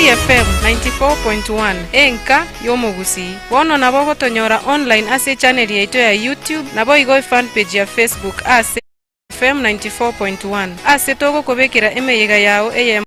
Kisii FM 94.1, enka y'omogusii. Bono nabo ogotonyora online ase echaneli yaito ya YouTube naboigo efanpage ya Facebook ase FM 94.1 ase togokobekera emeyega yao eyemo.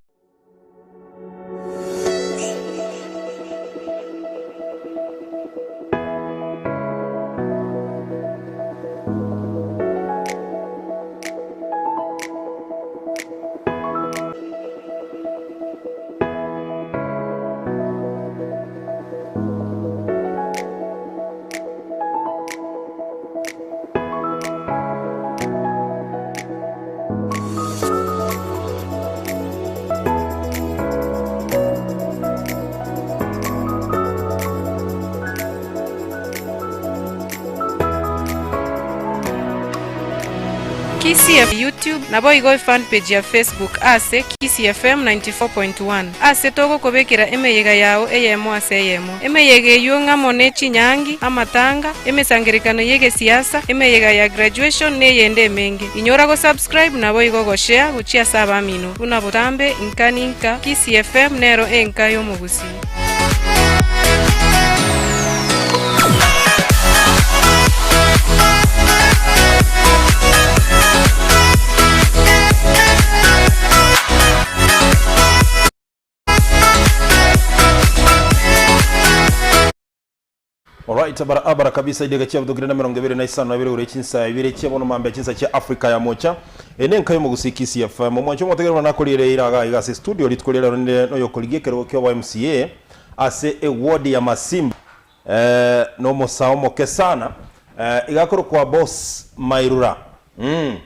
Kisii YouTube naboigo efanpage ya Facebook ase Kisii FM 94.1 ase togokobekera emeyega yao eyemo ase eyemo. Emeyega eyio ng'amo ne chinyangi, amatanga, emesangererekano y'egesiasa, emeyega ya graduation na eyende emenge. Inyora go subscribe naboigo go share gochia ase abamino buna botambe inka ninka Kisii FM nero enka y'omogusii. Alright, barabara kabisa idega chiabutokire na 25 gure chinsa ibere chia bono mambia chinsa chia Africa ya mocha ene enka y'omogusii Kisii FM omwancho omotegereri buna nakoriere eira iga iga ase studio rituko ria rero ninde noyokorigia ekerogo kia obo MCA ase eward ya Masimba eh, nomosae omoke sana eh, iga akorokwa Boss Mairura mm.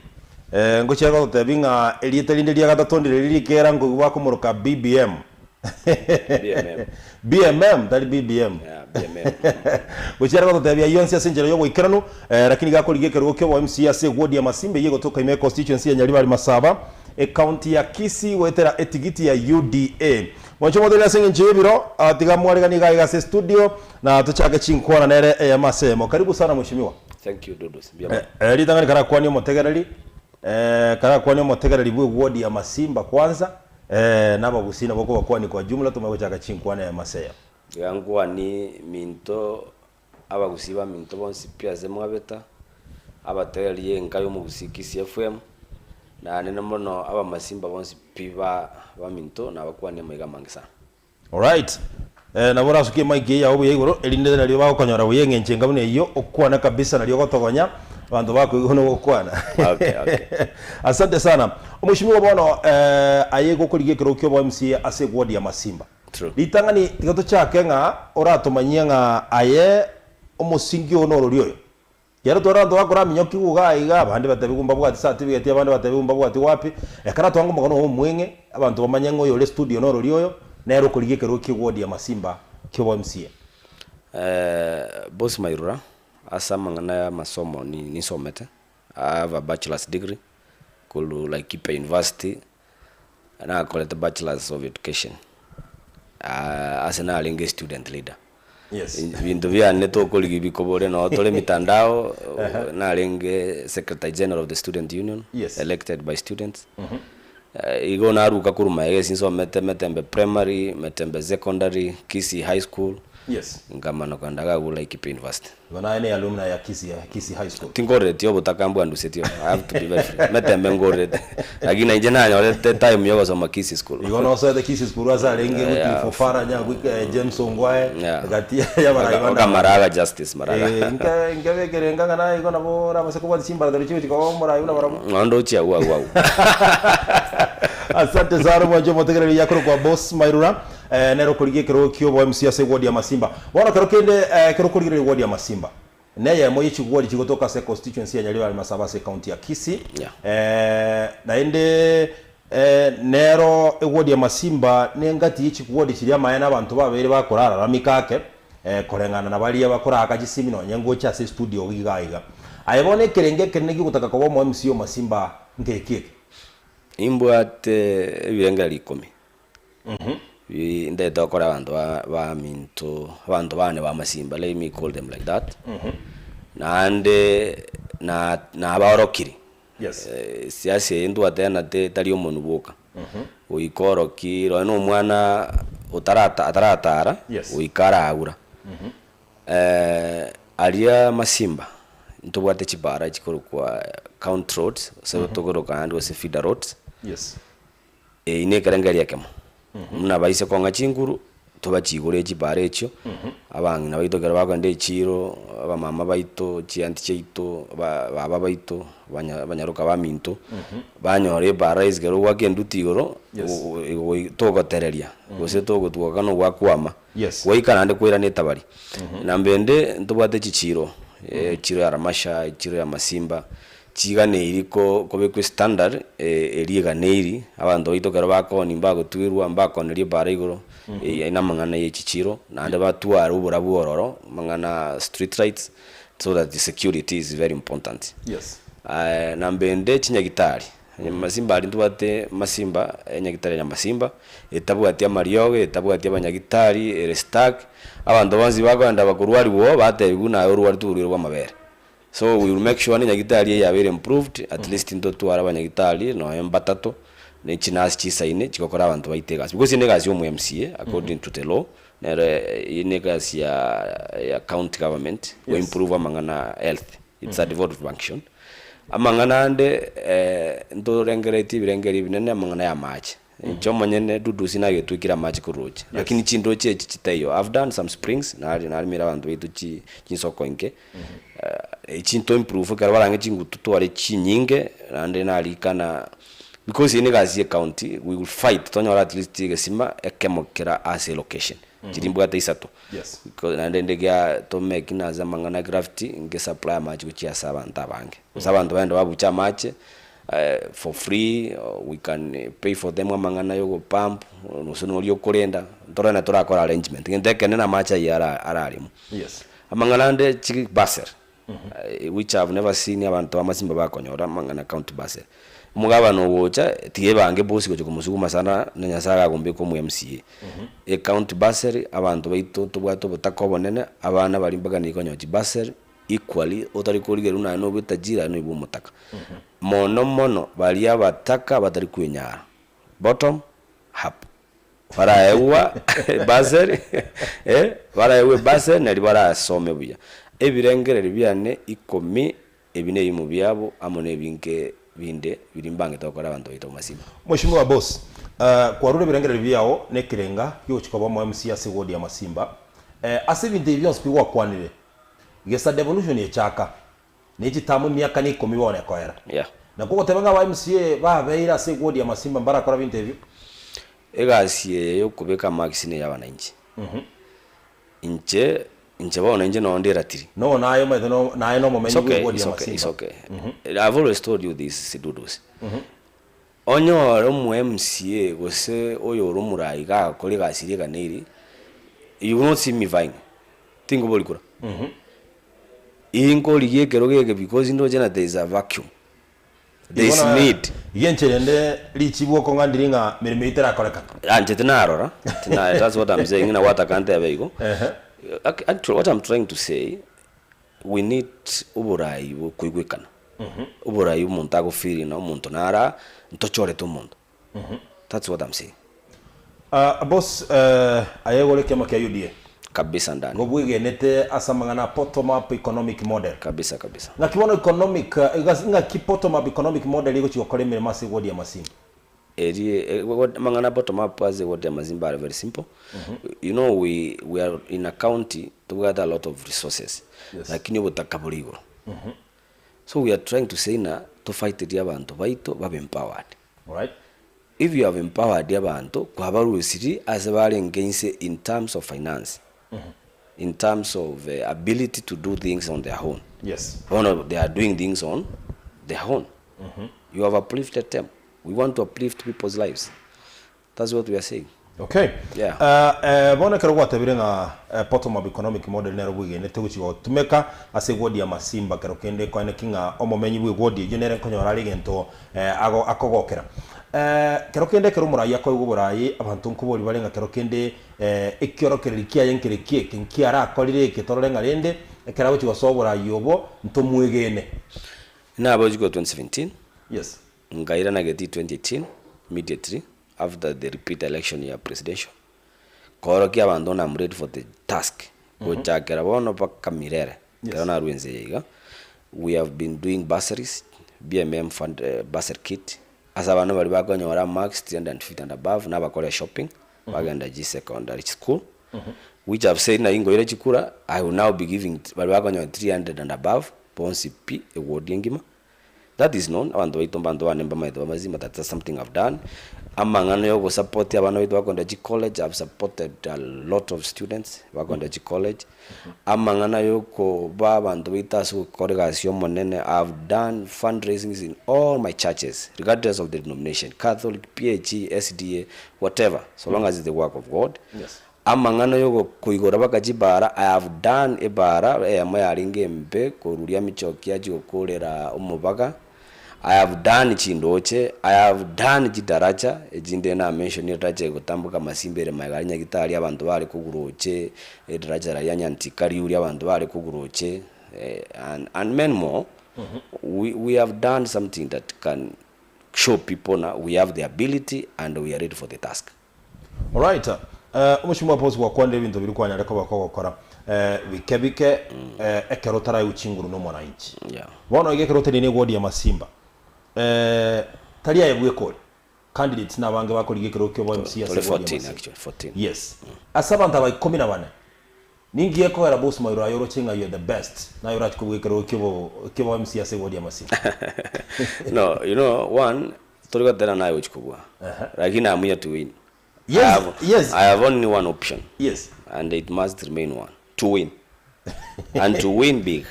Eh, ngochia gototebi ng'a erieta rinde ria gatato ndire rikera nkoigwa bakomoroka BBM BMM. BMM tari BBM. Yeah, BMM. Gochia are gototebia ayio onsi ase enchera y'oboikeranu eh, lakini gakorigia ekerogo kia MCA ase eward ya Masimba eyio egotoka ime constituency ya Nyaribari Masaba ecounty ya Kisii goetera etigiti ya UDA. Mwanche omotegerere ase eng'encho y'ebiro ah, tiga mwareganie iga iga ase studio na tochake chinkwana nere eyemo ase eyemo. Karibu sana mheshimiwa. Thank you Dodos. Mbuya mono. Eh, ritang'ani karakwanie omotegereri eh, karakwanie omotegereri bwe ward ya Masimba kwanza eh, na abagusii nabo okobakwania kwa jumla tomanye gochaka chinkwana eyemo ase eyemo. Iga nkwani minto abagusii baminto bonsi pi ase mwabeta, abategereria enka y'omogusii Kisii FM, naende mono abamasimba bonsi pi ba baminto nabakwanie amaiga amange sana. Alright. Eh, nabo orasukie emic eye yao buya igoro erinde nario bagokonyora buya eng'encho enga buna eyio okwane kabisa nario ogotogonya abanto bakoigwa buna ogokwana. Okay, okay. Asante sana. Omweshimiwa bono eh, aye igo okorigia ekerogo kia obo MCA ase eward ya Masimba. True. Ritang'ani tiga tochake ng'a oratomanyie ng'a aye omosingi oo norori oyo. Ekero twarora abanto bakoraminyokiwa iga aiga, abande batebigwe mbabwati certificate, abande batebigwe mbabwati wapi, ekero twanga omogano oyo omweng'e, abanto bamanye ng'a oyore studio norori oyo, nere okorigia ekerogo kia eward ya Masimba kia obo MCA. Boss Mairura, ase amang'ana ya amasomo ni nisomete, I have a bachelor's degree korwa Laikipia University, nakorete bachelor's of education, ase narenge student leader. Yes. Ebinto biane tokorigia bikobore noo tore mitandao, narenge secretary general of the student union, Yes. elected by students. Igo naruka korwa magega ase nsomete Metembe primary, Metembe secondary, Kisii high school, Yes. nkamana kogenda iga agwo Laikipia University. Igo naye ne alumni ya Kisii, Kisii High School. Tingorereti obotaka mbwandusetie oo, I have to be very free. Metembe ngorerete, lakini nainche nanyorete time ya ogosoma Kisii School. Igo nosoete Kisii School ase arenge Yeah. Wycliffe Ofara, Nyagwike, James Ongwae, Yeah. gati y'abarai bande Oka abange. Maraga Justice Maraga. Eh, inke inkebekere enga ng'a naye igo nabo orabase kobwatia chimbaratero chigochia koba omorai buna barabwo. Nonya ndoche agwo agwo agwo. Asante sana omwanchi omotegereri yakorokwa Boss Mairura eh, nere okorigia ekerogo kia obo MC ase eward ya Masimba. Bono kero kende eh, ekero okorigereria eward ya Masimba neyemo ye chigwori chigotoka ase constituency ya Nyaribari Masaba ase ecounty ya Kisii. Yeah. Eh, naende eh, nero eward ya Masimba nengati ye chigwori chiria amaene abanto babeire bakorararamika ake eh, koreng'ana na baria bakoraaka chisimi nonye ngocha ase estudio iga iga. Aye bono ekerengo ekenene giogotaka koba omo MC o Masimba nkereki eke? Nimbwate ebirengererio ikomi. Bi ndete gokora abanto ba baminto, abanto bane ba masimba, let me call them like that, naende na nabaorokiri. Yes. Siasa eye ntwatenate tari omonwe bwoka, goika oroki nonye na omwana. otarata ataratara Yes. goika aragura. Aria masimba ntobwate chibara chikorokwa count roads gose tokoroka naende gose feeder roads. Yes. Eyio na ekerengerio ekemo, buna baise kong'a chinguru, tobachigore chibara echio, abang'ina baito ekero bakogenda echiiro, abamama baito, chianti chiaito, ba baba baito, abanya abanyaroka baminto, banyora ebara ase ekero ogoaka enduti igoro, Yes. togotereria, gose togotwoka na ogwakwama, Yes. gwaika naende kwairana etabari. Namba ende, ntobwate chichiiro, echiro ya Ramasha, echiro ya Masimba, Chiganeiri ko kobekwa estandard eria eganeiri, abanto baito ekero bakoonia mbagotwerwa mbakooneria ebara igoro, eyio namang'ana ye chichiro, naende batware oborabu ororo, amang'ana street lights, so that security is very important. Yes. Namba ende chinyagitari, masimba aria ntobwate masimba, enyagitari ya Nyamassimba, etabwati amariogo, etabwati abanyagitari, ere stuck, abanto bonsi bakogenda bakorwariwa oo, batebiwa buna aye orwarete oborwaire bwa amabere. So we will make sure nenyagitari eye yabeire improved at least ntotware abanyagitari nonya mbatato ne chinurse chisaine chigokora abanto baito egasi because eye ne egasi ya omo MCA according to the law nere eye ne egasi ya ya county government go improve amang'ana health it's a devolved function. Amang'ana ande ntorengeretie ebirengererio ebinene amang'ana ya amache. Inche omonyene Dudusi nagetwekire amache korwa roche, lakini chindoche echi chitaiyo. I've done some springs, nari narimire abanto baito chi chinsoko inke, echi nto improve ekero barange chingutu tware chinyinge, naende narikana because eye na egasi ya ecounty, we will fight tonyore at least egesima ekemo kera ase elocation, chiria mbwate isato. Yes. Ko naende ende gia tomeki nase amang'ana gravity, nge supply amache gochia ase abanto abange. Gose abanto bagende babuche amache. For free we can pay for them amang'ana ya ogopump gose noria okorenda ntorore naende torakora arrangement egento ekenene na amache ayio ara araremwa. Yes. Amang'ana ande chi bursary which I have never seen abanto ba masimba bakonyora amang'ana county bursary. Omogabana ogocha tiga ebange bosi gocha komosuguma sana na nyasaye agagombeka omo MCA. Ecounty bursary abanto baito tobwate obotaka obonene abana baria mpaka nigo konyora chibursary. Equally, otari korigereria buna aye nobe etajiri aye nobe omotaka. Mono mono baria abataka batari kwenyara, bottom up, baraegwa bursary eh, baraegwe ebursary nario barasome buya. Ebirengererio biane ikomi, ebi nebimo biabo amo na ebinge binde biria mbangete gokora abanto baito bomasima. Mweshimiwa boss, kwarure ebirengererio biao na ekerenga giogochia koba omo MC ase ward ya Masimba. Ase ebinto ebi bionsi pi gwakwanire, Gesa devolution echaka, ne chitamu emiaka na ikomi bono ekoera. Yeah. Nakwo ogoteba ng'a aba MCA babeire ase eward ya Masimba mbarakora binto ebio? Egasi eye yokobeka amarks neya abananchi. Inche, inche bono inche noo nde eratiri. No naye omanyete no naye It's nomomenyi bwe okay, eward it's ya okay, it's Masimba. okay. I've always told you this Sidudusi. Onyore omo MCA gose oyore omorai iga agakora egasi eria eganeiri, you will not see me vying. Tingobori kura. Inkorigia ekerogo eke because ndoche na there is a vacuum. There is Igo na need. iga enchera ende richibu okong'a ndiri ng'a meremo eyio terakorekana. Anche tinarora, tina that's what I'm saying, ng'a gwataka ntebe igo. Ehe. Actually what I'm trying to say, we need oborai bokoigwekana. Oborai omonto agofeel ng'a omonto nara ntochorete omonto. That's what I'm saying. Ah, boss, eh, aye igoro ekiama kia UDA. Kabisa ndani. Igo bwegenete ase amang'ana a bottom up economic model. Kabisa kabisa. Ng'aki bono economic, eh, ng'aki bottom up economic model egochia gokora emeremo ase eward ya Masimba? Eri amang'ana a bottom up ase eward ya Masimba are very simple. You know we, we are in a county tobwate a lot of resources. Yes. Lakini obotaka bore igoro. So we are trying to say ng'a tofightirie abanto baito babe empowered. Alright. If you have empowered abanto, kwabarusirie ase barenge inse in terms of finance, in terms of ability to do things on their own. Yes. Bono they are doing things on their own. You have uplifted them. We want to uplift people's lives. That's what we are saying. Okay. Yeah. Eh, eh, bono ekero gwatebire ng'a eh, bottom up economic model nero bwegenete gochia gotumeka ase eward ya Masimba kero kende koeneki ng'a omomenyi bwe eward eyio nere nkonyora are egento eh, ago akogokera. Eh, kero kende ekero omorai akoigwa oborai abanto nkobori bare ng'a kero kende eh, ekiorokereri kiaye nkere ki eke nki arakorire eke torore ng'a rende ekero agochia gosoa oborai obo ntomwegene. Nabochigwa 2017 Yes. Nkairana getii 2018 immediately after the repeat election ya presidential. Koorokia abanto buna I'm ready for the task, gochakera bono mpaka milele, ekero narwa ense eye iga, we have been doing bursaries, BMM fund bursary kit, ase abana baria bakonyora marks 350 and above, na abakore shopping, bagenda chisecondary school, which I've said nari nkoira chikura, I will now be giving baria bakonyora 300 and above, bonsi pi, eward engima. That is known, abanto baito mbanto bane mbamaete bamazima that that's something I've done. Amang'ana ya ogosupport abana baito bakoenda chicollege, I've supported a lot of students bakoenda chicollege. Amang'ana ya okoba abanto baito ase gokora egasi ya omonene, I've done fundraisings in all my churches regardless of the denomination, Catholic, PAG, SDA, whatever, so long as it's the work of God. Yes. Amang'ana y'okoigora baka chibaara, I have done ebaara eyemo yarenge embe koruria emichoki achie gokoorera omobaga, I have done chindooche, I have done chidaracha, echinde na mention edaracha egotamboka amasimba ere magega aria Nyagitari abanto bare koguroche, edaracha raria Nyantika riuria abanto bare koguroche, and and many more, we we have done something that can show people ng'a we have the ability and we are ready for the task. Alright, omochie mwa boss gwakwanire ebinto biria kwanyare koba kogokora bike bike ekero otaraigwe chinguru na omwananchi. Yeah. Bono iga ekero oteneine eward ya Masimba, tari aye bweka ore, candidates nabange bakorigia ekerogo kia obo MC ase Tore eward ya 14 Masimba. actually, 14. Yes. Ase abanto aba ikomi na bane, ninki gekogera boss Mairũ aye oroche ng'a you are the best, naye orache kobua ekerogo kia obo kia obo MC ase eward ya Masimba? No, you know, one, Tori gotera naye gochia kobua lakini I'm here to win. I Yes, have, yes. I have only one option Yes. and it must remain one, to win and to win big.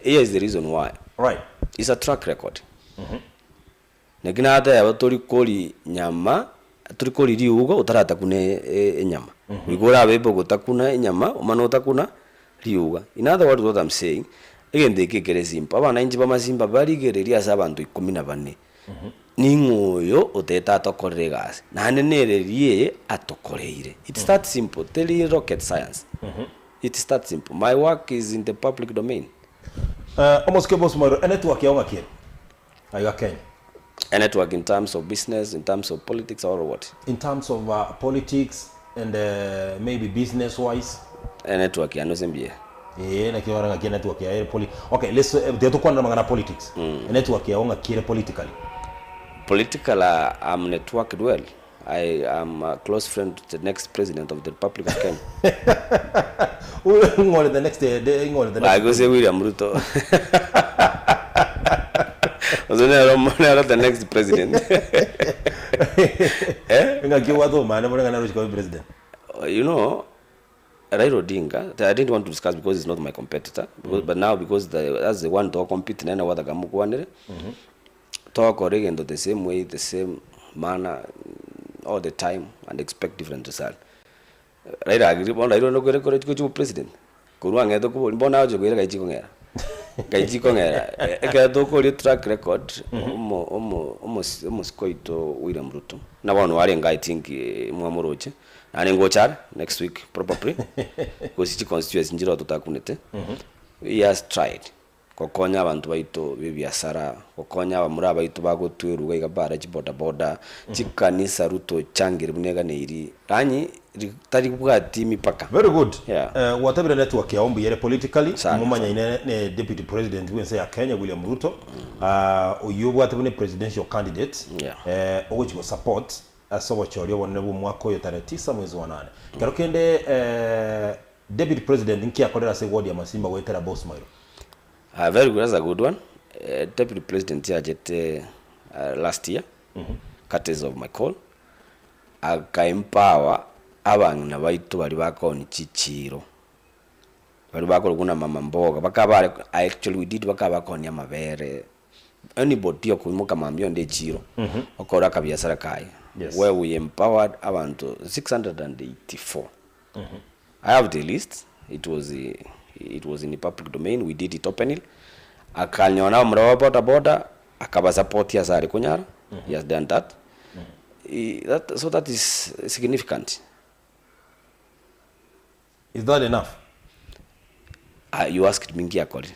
Here is the reason why. Right. It's a track record. Naki nateba tori kori nyama, tori kori riugo otaratakuna enyama. Goika orabe ebe ogotakuna enyama omane otakuna riuga. In other words what I'm saying, egento eke ekere simple, abananchi b'amasimba barigereria ase abanto ikomi na bane, ning'o oyo otete atokorere egasi, naende nere rie atokoreire. It's that simple, teri rocket science, it's that simple. My work is in the public domain. Omosike bosio moiro, enetwork yao ng'aki ere aiga Kenya? Enetwork in terms of business, in terms of politics or what? In terms of politics and maybe business wise. Enetwork yane ase mbuya. Ee naki ore ng'aki enetwork yaye ere poli okay let's tiga tokwanere amang'ana a politics. Enetwork yao ng'aki ere politically? Politically I'm networked well, I am a close friend to the next president of the Republic of Kenya. Ng'ore the next eh, ng'ore the next. Gose William Ruto. Gose nero nero the next president. Eh? Ng'aki obwate omane bore ng'a nere ochi koba president. You know, Raila Odinga, I didn't want to discuss because he's not my competitor, because, but now because the, that's the one to compete nene gwataka mokwanere, togokora egento the same way, the same manner, all the time and expect different result. Raila agire bono Raila onde okoira kore gochia obopresident, korwa ang'ete koboria mbono agochia koira ngai chikong'era, ngai chikong'era ekero tokoria track record, omo omo omosi omosike oito William Ruto, buna bono arenge I think mwamoroche, naende ngocha are next week probably, gose chiconstituency nchire totakunete, he has tried. Gokonya abanto baito b'ebiasara, gokonya abamura baito bagotweruga iga bare chibodaboda, chikanisa Ruto changire buna eganeiri, yaani taribwati mipaka. Very good. Yeah. Eh, gwatabire network yao mbuya ere politically, Sana, momanyaine ne deputy president bw'ense ya Kenya William Ruto, ah, oyio obwate buna presidential candidate, Yeah. eh, ogochi go support ase obochori obonene bw'omwaka oyo tarehe tisa mwezi wa nane. Kero kende eh, Deputy President nki akorera ase ward ya Masimba goetera Boss Mairo? Ah, very good, that's a good one. Eh, Deputy President yachete uh, last year courtesy of my call akaempower abang'ina baito baria bakoonia chichiro baria bakorwa buna mama mboga bakaba actually we did bakaba bakoonia amabere anybody okoimoka mambia onde echiro okora akabiasara kaye Yes. where we empowered abanto 684 I have the list, it was, it was in the public domain, we did it openly. Akanyora omura wa boda boda, akabasupport ase are konyara, he has done that. I- that. So that is significant. Is that enough? Uh, you asked me ngiakore.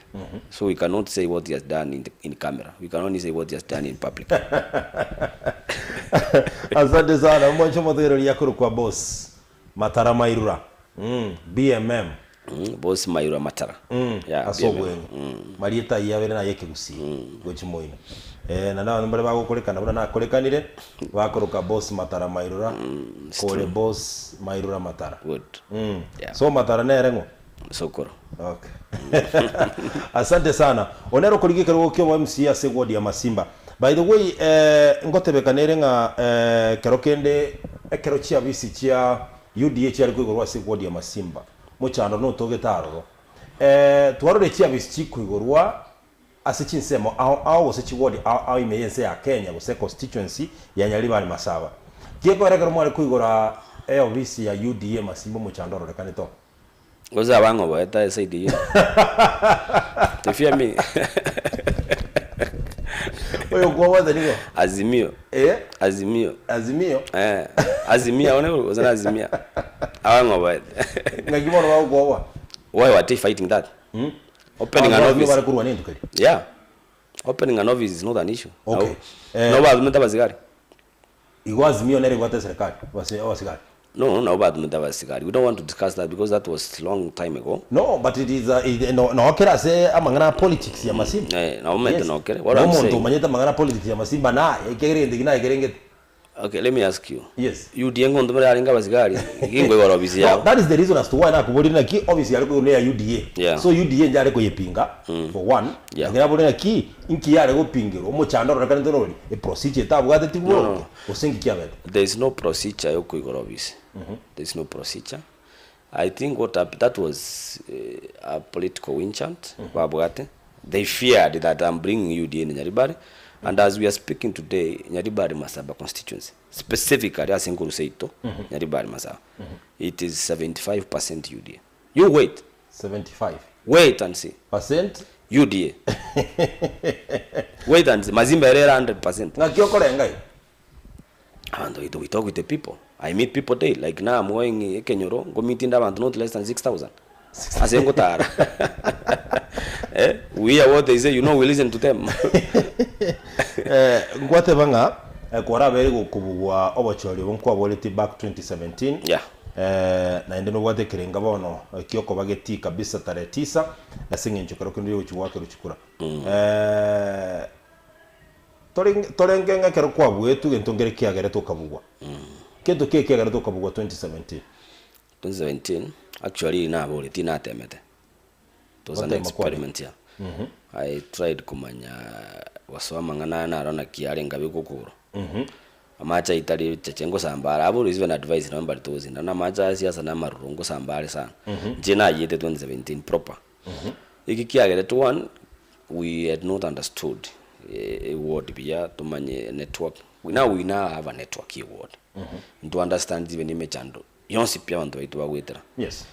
So we cannot say what he has done in, the, in camera. We can only say what he has done in public. Asante sana mwancho motegereria korokwa boss. Matara Mairura, BMM. Boss Mairura Matara. Yeah, Ase BMM. obweng'e. Marieta ayio abere naye ekegusii gochia moino. Naende abanto mbare bagokorekana buna nakorekanire, bakoroka Boss Matara Mairura, It's kore true. Boss Mairura Matara. Good. Yeah. So Matara nere ng'o? Sokoro. Okay. Asante sana. One nere okorigia ekerogo kia obo MCA ase ward ya Masimba. By the way, eh, ngotebekana ere ng'a eh, kero kende ekero chiabisi chia UDA chiare koigorwa ase ward ya Masimba, mochando notogete aroro. Eh, twarore chiabisi chikoigorwa ase chinsemo ao ao gose chiward ao ao ime y'ense ya Kenya gose constituency ya Nyaribari Masaba. Kiekogera ekero mware koigora eofisi ya UDA Masimba omochando ororekanete oo? Gose abang'oboete eside eyio. You fear me? Oyo kwabwate nigo? Azimio. Eh? Azimio. Azimio? Eh. Azimia one gose na Azimia. Abang'oboete. Ng'aki bono bagokwoboa? Why were they fighting that? Opening an Abanto office. bare korwa nento keria. Yeah. Opening an office is not an issue. Okay. Nabo Eh. nabo batumete abasigari. Igo Azimio nere ebwate eserekari, abasi abasigari. No, nabo batumete abasigari. We don't want to discuss that because that was long time ago. No, but it is a, it, no, nokere ase amang'ana a politics ya Masimba. Eh, nabo omanyete Yes. nokere. What I'm Nomonto saying. omanyete amang'ana a politics ya Masimba naye, ekiagera egento eki naye kerengete. Okay, let me ask you. Yes. UDA ngonto yarenge abasigari, gingoigora ofisi No, yabo. that is the reason as to why nakoborire naki office yare koigorwa neya UDA. Yeah. So UDA njare koyepinga for one. Yeah. Lakini naborire naki inki yare gopingerwa omochando ororekanete norori eprocedure etabwateti No, bwoke no. gose inki kiabete. There is no procedure yokoigora ofisi. There is no procedure. I think what hap- that was a political witch hunt babwate. They feared that I'm bringing UDA in Nyaribari and as we are speaking today Nyaribari Masaba constituency specifically ase enkoro seito Nyaribari Masaba it is 75% UDA. You wait. 75 Wait and see. percent UDA. Wait and see. Mazimba ere 100%. Ng'aki okorenga igo? Abanto baito we talk with the people. I meet people daily. Like now I'm going ekenyoro, ngomeet inde abanto not less than 6,000. Ase ngotara. Eh, we hear what they say, you know we listen to them. Eh, ngwateba ng'a eh, kwarabeire gokobugwa obochori obo nkwaboretie back 2017 Yeah. eh, naende nobwate ekerenga bono eh, kiokoba getii kabisa tarehe tisa ase eng'encho kero kende ogochia goakerwa chikura eh, Torenge torenge ng'a ekero kwabuetwe egento nkere kiagerete okabugwa. Kento ki ekiagerete okabugwa 2017? 2017 actually nabore tinatemete. It was an Gotema kware. experiment yeah. I tried komanya gosoa amang'ana aya naro naki arenge abe gokoro. Amache aitari cheche ngosamba are, I've always given advice nabo mbare togosinda na amache aya siasa na amaroro ngosamba are sana. Inche nayete 2017 proper. Eki kiagerete one, we had not understood eward buya tomanye network, now we now have a network ye ward. Nto understand even emechando yonsi pi abanto baito bagoetera. Yes.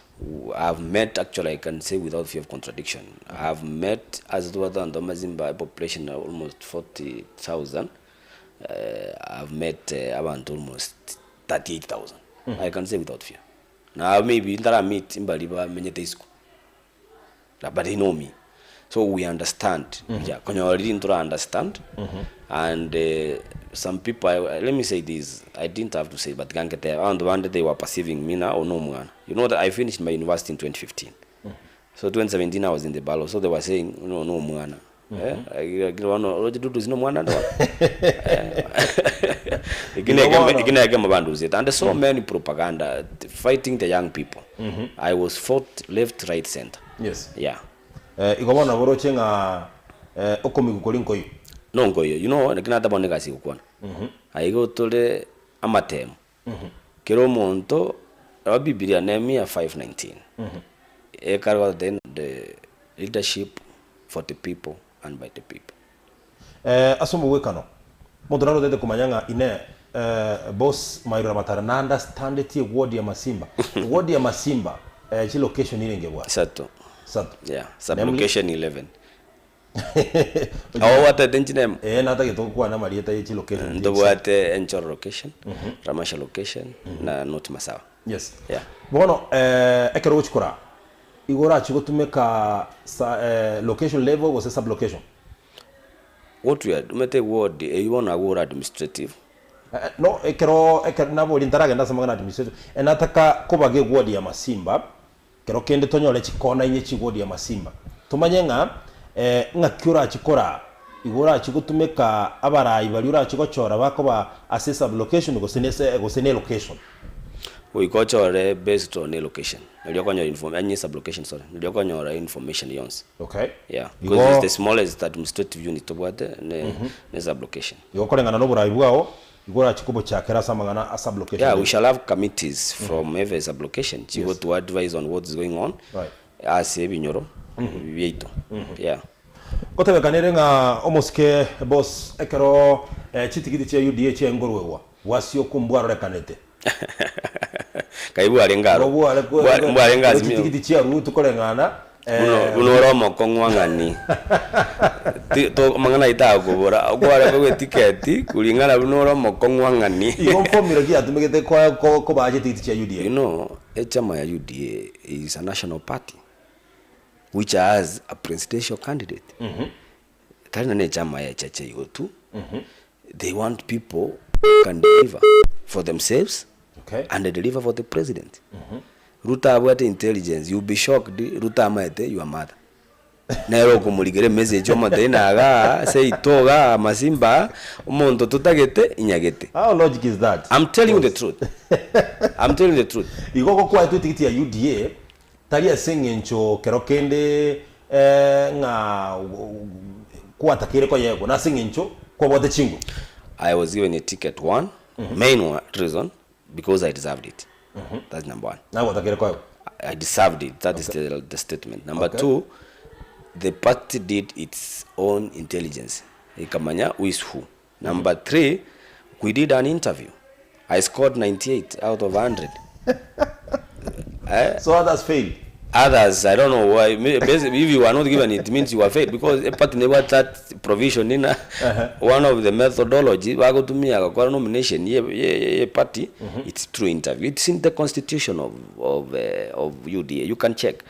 I've met actually I can say without fear of contradiction, I've met as tobwate abanto b'amazimba population almost 40,000, I've met abanto almost 38,000 I can say without fear. Na maybe ntara meet mbari bamenyete isiko. But they know me so we understand yeah konyora riria ntora understand and some people I, let me say this I didn't have to say but gangete abanto bande they were perceiving me now ono omwana you know that I finished my university in 2015 so 2017 I was in the ballot so they were saying no no omwana eh lakini bono oroche dudu sino omwana ndo Ikine Igo bono. ikine ekemo bandusiete and so many propaganda fighting the young people I was fought left right center Yes. yeah Eh, igo bono nabo oroche ng'a eh, okomigwa koria nkoiyo. No nkoiyo you know naki natabona egasi egokwana aiga tore amatemo kera omonto rora bibilia Nehemia 5:19 ekare goteba the leadership for the people and by the people. Eh, ase omogwekano, omonto nare otagete komanya ng'a inee, eh, boss Mairura Matara na understandeti eward ya Masimba. Eward ya Masimba, eh, chilocation irenge bwana? Isato. Isato. Yeah, sub Namely? location 11. Awo gwatete inche nemo? Eh, natagete gokwana amarieta ye chilocation chiria isato. Ntobwate Enchoro location, Ramasha location, na North Masawa. Yes. Yeah. Bono, eh, ekero ogochia koraa, igo orachie gotumeka sa, eh, location level gose sub location? What we are, omanyete eward eywo bono agwo ore administrative, No ekero ekero naboria ntaragenda ase amang'ana administrative, nataka kobaga eward ya Masimba, kero kende tonyore chikona inye chia eward ya Masimba, tomanye ng'a ng'aki orachie koraa, igo orachie gotumeka abarai baria orachie gochora bakoba ase esublocation gose ne ese gose ne elocation. Goika ochore based on elocation, nario okonyora inform yaani esublocation sorry, nario okonyora information yonsi. Okay. Yeah, because Igo it's the smallest administrative unit tobwate ne ne sublocation. Igo koreng'ana noborai bwao, igo orachie kobochakera ase amang'ana a sublocation Yeah, we level. shall have committees from every sublocation chigo to advise on what is going on Right. ase ebinyoro biaito. Yeah. Gotebekana ere ng'a omosike boss ekero chitigiti chia UDA chiaengorwegwa, bwasioku mbwarorekanete. Kai bwarenge aro. Bware Bwa- Mbwarenge ekero azimio. chitigiti chiarutwe koreng'ana Buna buna ore omokong'u ang'ani, ti to amang'ana ayio takobora, okware kogwa etiketi kuringana buna ore omokong'u ang'ani. Igo formula ki yatumegete koa ko kobaa chitigiti chia UDA? You know, echama ya UDA is a national party which has a presidential candidate. Tari nonye echama ya echeche igo tu, they want people who can deliver for themselves Okay. and deliver for the president. Ruto abwate intelligence, you'll be shocked, Ruto amaete your mother. Nere okomorikera emessage omotebi ng'a igaa seito igaa masimba omonto totagete inyagete. How logic is that? I'm telling you the truth. I'm telling you the truth. Igo gokwaetwe etigiti ya UDA Tari ase engencho kero kende ng'a gwatakeire koyegwa, nase engencho kwabwate chinguru. I was given a ticket one main one reason because I deserved it that's number one. Naye gwatakeire koegwa. I deserved it that is the, the statement. Number Okay. two the party did its own intelligence ikamanya who is who. Number three we did an interview I scored 98 out of 100 eh? So others failed. Others, I don't know why. Basically, if you are not given it, means you are failed because a party never that provision in one of the methodology bagotumia gokora nomination ye, ye, ye party it's through interview. It's in the constitution of of of UDA. You can check.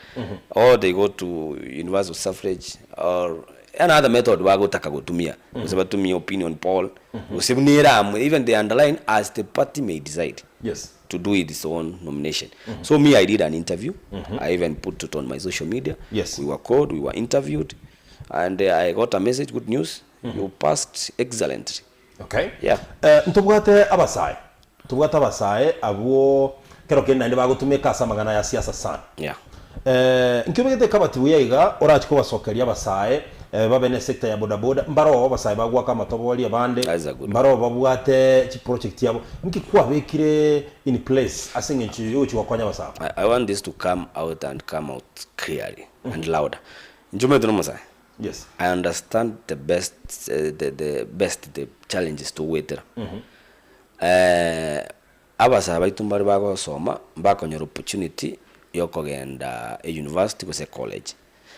Or they go to universal suffrage or Another method bagotaka gotumia, gose batumie opinion poll, gose buna eramwe, even they underline as the party may decide Yes. to do its own nomination. So me I did an interview, I even put it on my social media. Yes. We were called, we were interviewed, and I got a message, good news, you passed excellently. Okay. Yeah. Eh, ntobwate abasae, ntobwate abasae abwo kero kende naende bagotumeka ase amang'ana ya siasa sana. Yeah. Eh, nki obegete ekabati buya iga orache kobasokeria abasae eh, babe ne sector ya bodaboda mbaroo abasae bagwaka amatobori abande That is a good one. mbaroo babwate chiproject yabo nki kwabekire in place ase eng'encho yogochia gokonya abasae aba? I, I want this to come out and come out clearly and louder. Inche omanyete nomosae. Yes. I understand the best eh, the, the best the challenges togoetera. Eh, abasae baito mbare bagosoma mbakonyora opportunity yokogenda e university gose college.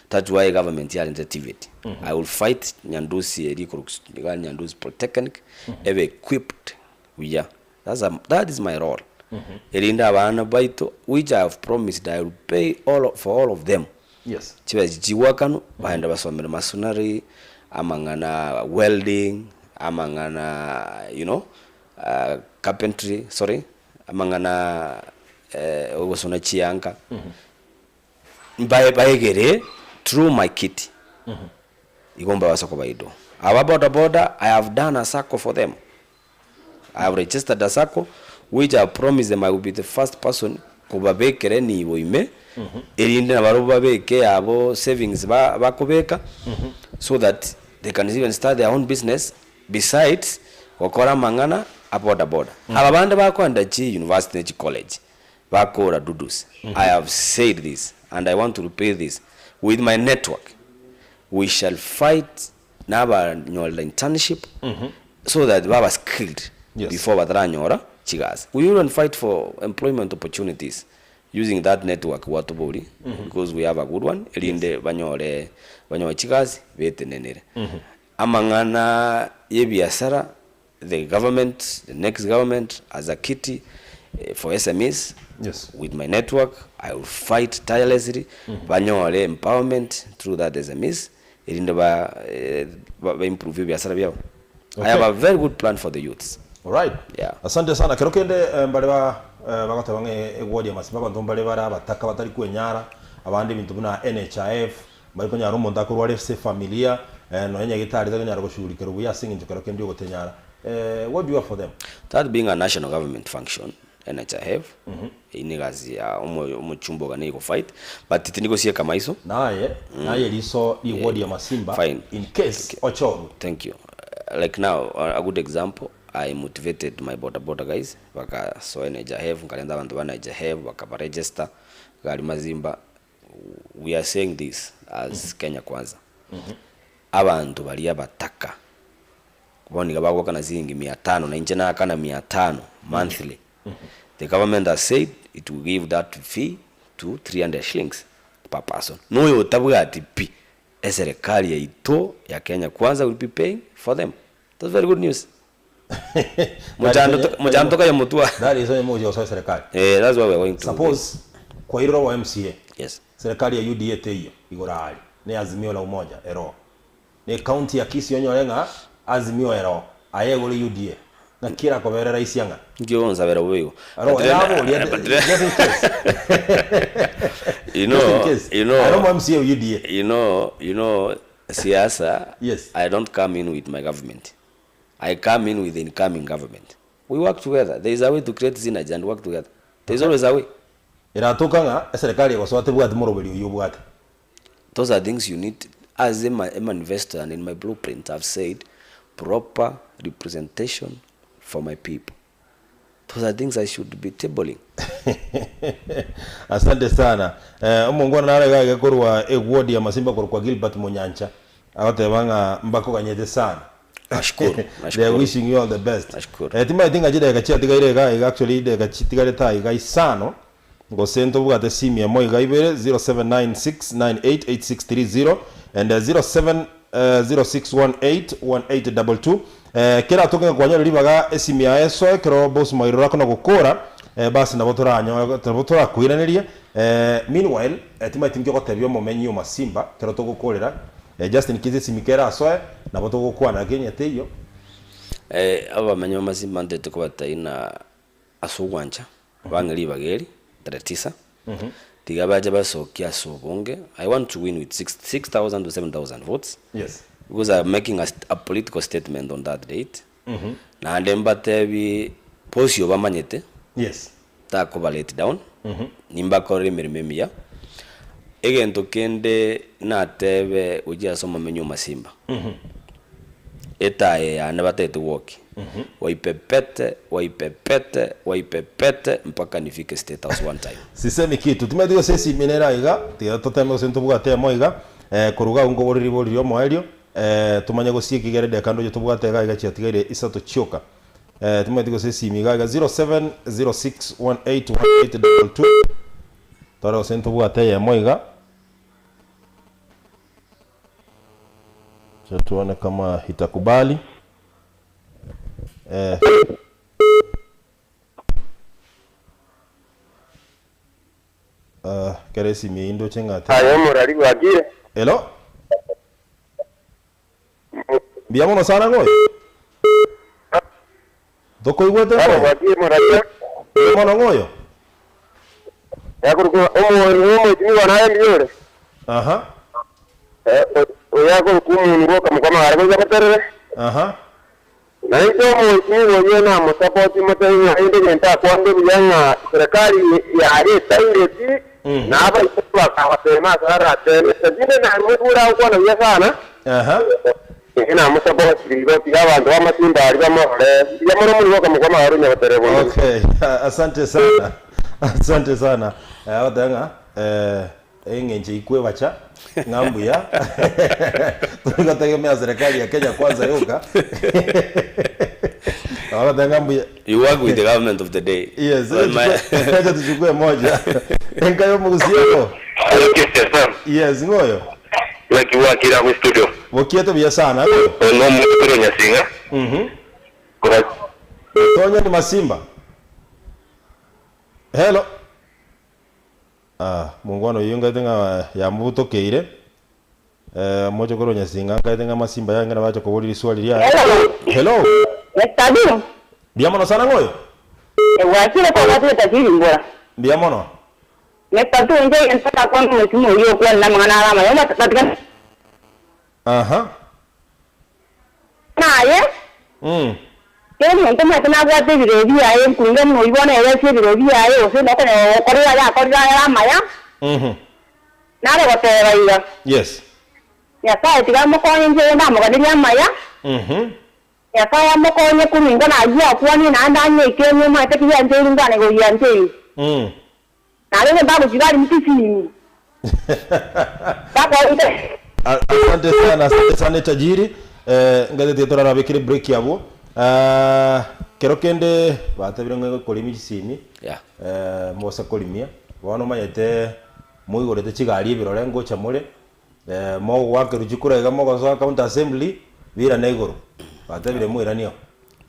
That's why government yarentete TVET. I will fight Nyandusi eri ekorokwa iga Nyandusi Polytechnic ebe equipped buya. That's a, that is my role. Erinde abana baito which I have promised I will pay all of, for all of them. Yes. Chibesa chigwakanwa, bagenda basomera masonry, amang'ana welding, amang'ana you know, carpentry sorry, amang'ana ogosona chianga, mbae baegere through my kitty, igo mbabase kobaidwa. Aba boda boda, I have done a sacco for them. I have registered a sacco which I have promised them I will be the first person kobabekera enibo ime erinde nabarobwo babeke yabo savings ba bakobeka so that they can even start their own business besides gokora amang'ana a boda boda. Aba bande bakoenda chi university ne chi college bakora dudus I have said this and I want to repeat this with my network we shall fight nabanyorera internship so that baba skilled Yes. before bataranyora chigasi. We even fight for employment opportunities using that network gwatobori because we have a good one erinde banyore banyore chigasi betenenere. Amang'ana ya ebiasara the government the next government as a kitty for SMEs Yes. with my network I will fight tirelessly banyore empowerment through that SMEs erinde ba ba improve ebiasara biabo. I have a very good plan for the youths. Alright. Yeah. Asante sana. Kero kende eh, mbare ba eh, bagoteba ng'a egwori amasimo abanto mbare bare abataka batari kwenyara, abande ebinto buna NHIF, mbari konyara omonto akorwara ase efamilia, eh, nonya nyagetari takonyara goshughulikerwa buya ase eng'encho kero kende ogotenyara. Eh, what do you have for them? That being a national government function, NHIF, eyio ne egasi ya omo- omochumba oga nigo fight, but tindi gosieka maiso. Naye, naye riso rigwori amasimba Fine. in case ochorwe. Thank you. Like now, a good example, I motivated my boda boda guys, bakasoa NHIF, nkarenta abanto ba NHIF, bakaba register, gari mazimba, we are saying this as Kenya Kwanza, abanto baria abataka, bono iga bagoakana siringi mia tano, na inche naakana mia tano monthly, the government has said it will give that fee to 300 shillings per person. Na oyo otabwati pi, eserekari yaito ya Kenya Kwanza will be paying for them. That's very good news. Mochando mochando tokaye motwa. That is onye mogochia gosoa eserekari. Eh, that's why we are going to. Suppose kwairire obo MCA. Yes. Serikali ya UDA teiyo igoro aria ne Azimio la Umoja ero. Ne county ya Kisii onyore ng'a Azimio ero aye igoro UDA. Ng'aki erakoberera isia ng'a. Inki ogonsabera bobe igo? Aro But then- naboria but then- just in case. You Just in know, case. you know, Aro mo MCA o UDA. you know, siasa, Yes. I don't come in with my government. I come in with the incoming government. We work together. There is a way to create synergy and work together. There is always a way. Eratoka ng'a eserekari egosoa tebwati moroberi oyio obwate. Those are things you need. As a, ma- a manifesto and in my blueprint, I've said proper representation for my people. Those are things I should be tabling. Asante sana. Eh, omongwana nare iga iga korwa eward ya Masimba korwa kwa Gilbert Monyancha agoteba ng'a mbakoganyete sana. Nashukuru, They are nashukuru. wishing you all the best. Nashukuru. Eh, timaeti ng'a chidakika chiatigaire iga iga actually chidakika chitigarete aiga isano gose ntobwate simu emo iga ibere 0796988630 and 0706181822 eh, kera atoke ng'a kwanyora ribaga esimu yaye esoe ekero boss Mairura akona gokora eh, basi nabo toranyo nabo torakoiranerie eh, meanwhile eh, timaeti nki ogotebia omomenyi o Masimba ekero togokorera eh, just in case esimi kerasoe nabo togokwana lakini onye teiyo. Eh, abamenyi ba Masimba ntete kobatebia ng'a ase ogwancha bang'e ribaga eri tarehe tisa tiga bache basokie ase obonge i want to win with 6000 to 7000 votes Yes. because I'm making a, a political statement on that date naende mbatebi bosio bamanyete Yes. takoba let down nimbakorere emeremo emiya egento kende natebe gochia ase omomenyi o masimba Etaaya yane batagete gwokia, waipepete, waipepete, waipepete mpaka nifike State House one time. Sisemi kitu. Timanyeti gose esimi nere aiga, tiga toteme gose ntobwate emo iga, eh, koruga agwo nkoboria ribori riomoerio, eh, tomanye gose ekigere edeka ndoche tobwate iga iga chiatigaire isato chioka. Eh, timanyeti gose esimi iga iga 0706181822 tore gose ntobwate eyemo iga. Acha tuone kama itakubali. Eh. Ah, kere esimi eyio ndoche ng'a te- Aye omorari bwakire. Hello? Mbuya mono sana ng'oyo. Tokoigwete Bono ng'oyo. bwakire moraria. Mbuya mono ng'oyo. Yakorokwa omo omoitimigwa naye mbuya ore. Aha. Eh, oyo akorokwa omonwa bw'okamokama are goika boterere. Aha. Na inche omoitimigwa oyio namosapoti motebi ng'a rende egento akwande buya ng'a serikali yaria etaireti, na abaito bakabatema ase arateme. Lakini namobura agokwana buya sana. Aha. Inche namosapoti igo tiga abanto b'amasimba aria bamorore. Mbuya mono omorwoti okamokwa amagoro onye goterera bonde. Okay, asante sana. Asante sana. Eh, agoteba ng'a eh, eng'encho ikwebacha ng'a mbuya tori gotegemea serikali ya Kenya kwanza yoka agoteba ng'a mbuya You work with the government of the day. Yes, Well, my- acha tuchukue moja enkayo omogusieko Hello, Kesi FM. yes ng'oyo Naki gwakire agwo studio. bokiete buya sana ng'oyo Oyo nomokoro Nyasinga. Kora Tonya ni masimba hello ah mungwana oyo ngaete ng'a yamobutokeire eh moche korwa Nyasinga ngaete ng'a masimba yange nabache koboria riswali riaye Hello. hello Mr. Bill. Mbuya mono sana ng'oyo? Gwakire kwabwatire tajiri mbora. Mbuya mono. Mr. Tu inche egento ndakwane omosimo oyio okwane namang'ana are amaya omotatiga Aha. naye Mm. kera omonto omanyete nabwate ebireo biaye nkunga buna oyio bono ere ase ebireo biaye gose nokonyora gokorera aye akorire ayare amaya nare goteba iga Yes. Nyasaye tiga amokonye inche rende amoganerie amaya Nyasaye amokonye korwa na ayio akwanie naende anyeikenie omanyete ki giancheiri nkwane gogiancheiri naende mbagochiga ari mtisini Bako- Asante sana, asante sana tajiri. Ngazeti torarabekire break yabo. Ah, kero kende batabire ng'e korimi chisimi. Yeah. Mose korimia. Bono manyete moigorete chigari ebirore ngocha more. Mogwakeru chikura iga mogosoa county assembly birane igoro. Batabire moiranio.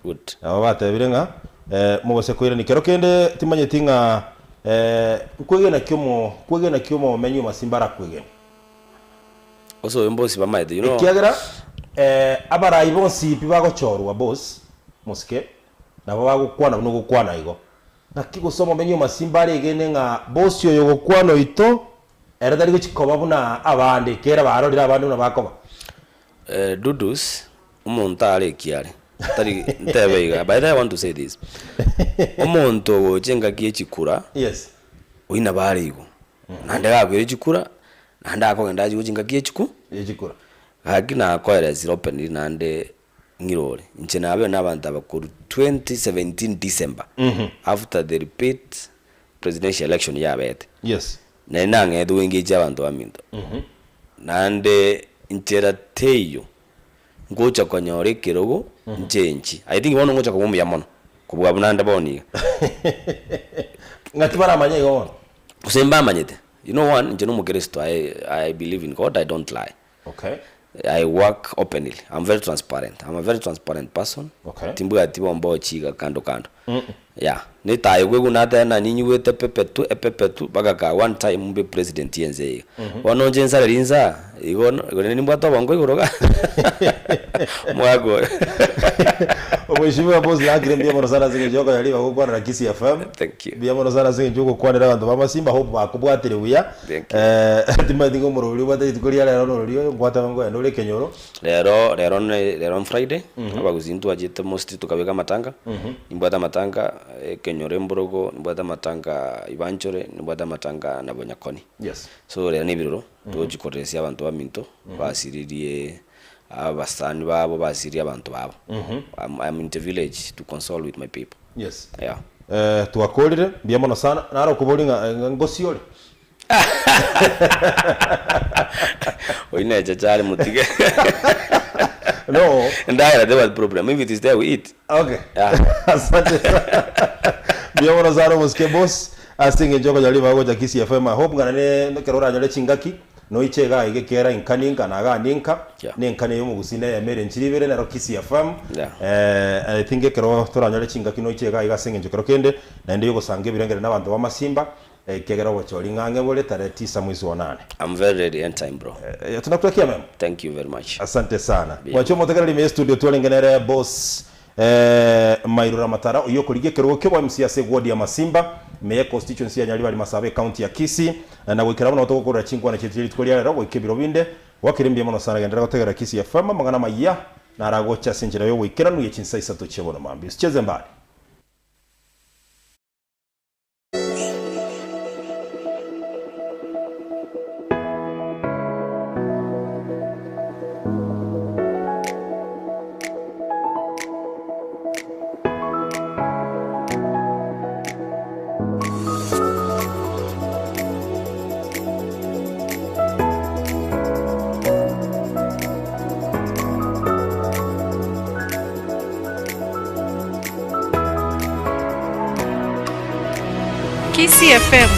Good. Nabo batebire ng'a mogose koirani kero kende timanyeti ng'a kwegena kiomo kwegena kiomo menyu masimba arakwegena. Ose oyo mbosi bamaete you know. Ekiagera abarai bonsi pi bagochorwa boss mosike nabo bagokwana buna ogokwana igo naki gose omomenyi omasimba aregene ng'a bosi oyo gokwana oito ere tari gochikoba buna abande kera barorire abande buna bakoba. Dudus omonto are ekiare tari ntebe iga by the way I want to say this omonto ogocha engaki ya echikura Yes. oina bare igo naende gakoira echikura naende akogenda achi gocha engaki ya echiku Echikura. Gaki nakoeresire openly naende ng'irore inche nabe na abanto abakuru 2017 December after the repeat presidential election yabete Yes. nari nang'ete goengage abanto baminto naende nchera teiyo ngocha konyora ekerogo nchenchi I think bono ngocha koba omuya mono kobua buna nde bono iga. Ng'aki baramanye igo bono? Gose mbamanyete you know one inche na omokristo I believe in God I don't lie. Okay. I work openly I'm very transparent I'm a very transparent person Okay. timbwati bombochi iga kando kando yeah netaye kweguna ata na ninyigwete pepe tu epepe tu mpaka ka one time mbe president yenze iga bono nche nsare rinsa igo igo nimbwate obongo igoro ga omogaka oyo Omweshimiwa boss nakire mbuya mono sana ase eng'encho yokonya ribaga gokwanera Kisii FM. Thank you. Mbuya mono sana ase eng'encho yogokwanera abanto ba Masimba hope bakobwatire buya. Thank you. Timanyeti ng'a omorobori obwate rituko ria rero norori oyo nkwateba nkoenda ore ekenyoro. Rero rero ne rero on Friday abagusii ntwachete mostly tukabeka amatanga nimbwate amatanga ekenyoro emborogo nimbwate amatanga ibanchore nimbwate amatanga na bonyakoni. Yes. So rero na ebiroro togochikoresia abanto baminto basiririe abasani babo basirie abanto babo. I'm in the village to console with my people. Yes. Yeah. Twakorire mbuya mono sana naro okobori ng'a ngosi ore. Oyio neche chare motige. No. Endagera tebwati problem if it is there we eat. Okay. Yeah. Asante sana. Mbuya mono sana omosike boss ase eng'encho okonyora ribaga gocha Kisii FM. I hope ng'a nane ekero oranyore chingaki noiche iga iga ekera inka ninka na iga ninka Yeah. na enka neye omogusii neyemo ere nchiri ibere nero Kisii FM. Yeah. I think ekero toranyore chingaki noiche iga iga ase eng'encho kero kende naende yogosanga ebirengere na abanto ba Masimba ekiagera obochori ng'ang'e bore tarehe tisa mwezi wa nane. I'm very ready anytime bro. Tunakutakia mema. Thank you very much. Asante sana. Bien. Mwancho omotegereri ime studio twarenge nere boss Mairura Matara oyio okorigia ekerogo kia MC ase ward ya Masimba ime ye constituency ya Nyaribari Masaba ecounty ya Kisii na goikera bono togokorera chinkwana chiaito rituko ria rero goika ebiro binde gwakire mbuya mono sana genderera gotegerera Kisii FM amang'ana amaya naragocha ase enchera yogoikeranu ye chinsa isato chia bono mambia usicheze mbali. Kisii Kisii FM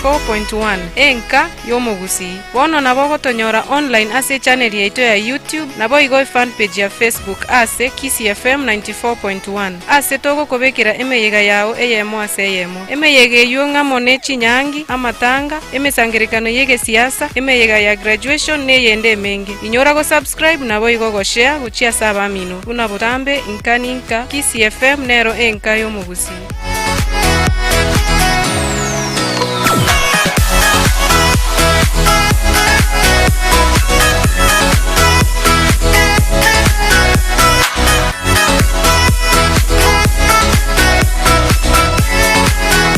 94.1, enka y'omogusii. Bono nabo ogotonyora online ase echannel yaito ya YouTube naboigo efanpage ya Facebook ase Kisii FM 94.1 ase togokobekera emeyega yao eyemo ase eyemo. Emeyega eywo ng'amo ne chinyangi, amatanga, emesangerekano y'egesiasa, emeyega ya graduation na eyende emenge. Inyora gosubscribe naboigo goshare gochia ase abamino. Buna botambe inka ninka, Kisii FM nero enka y'omogusii.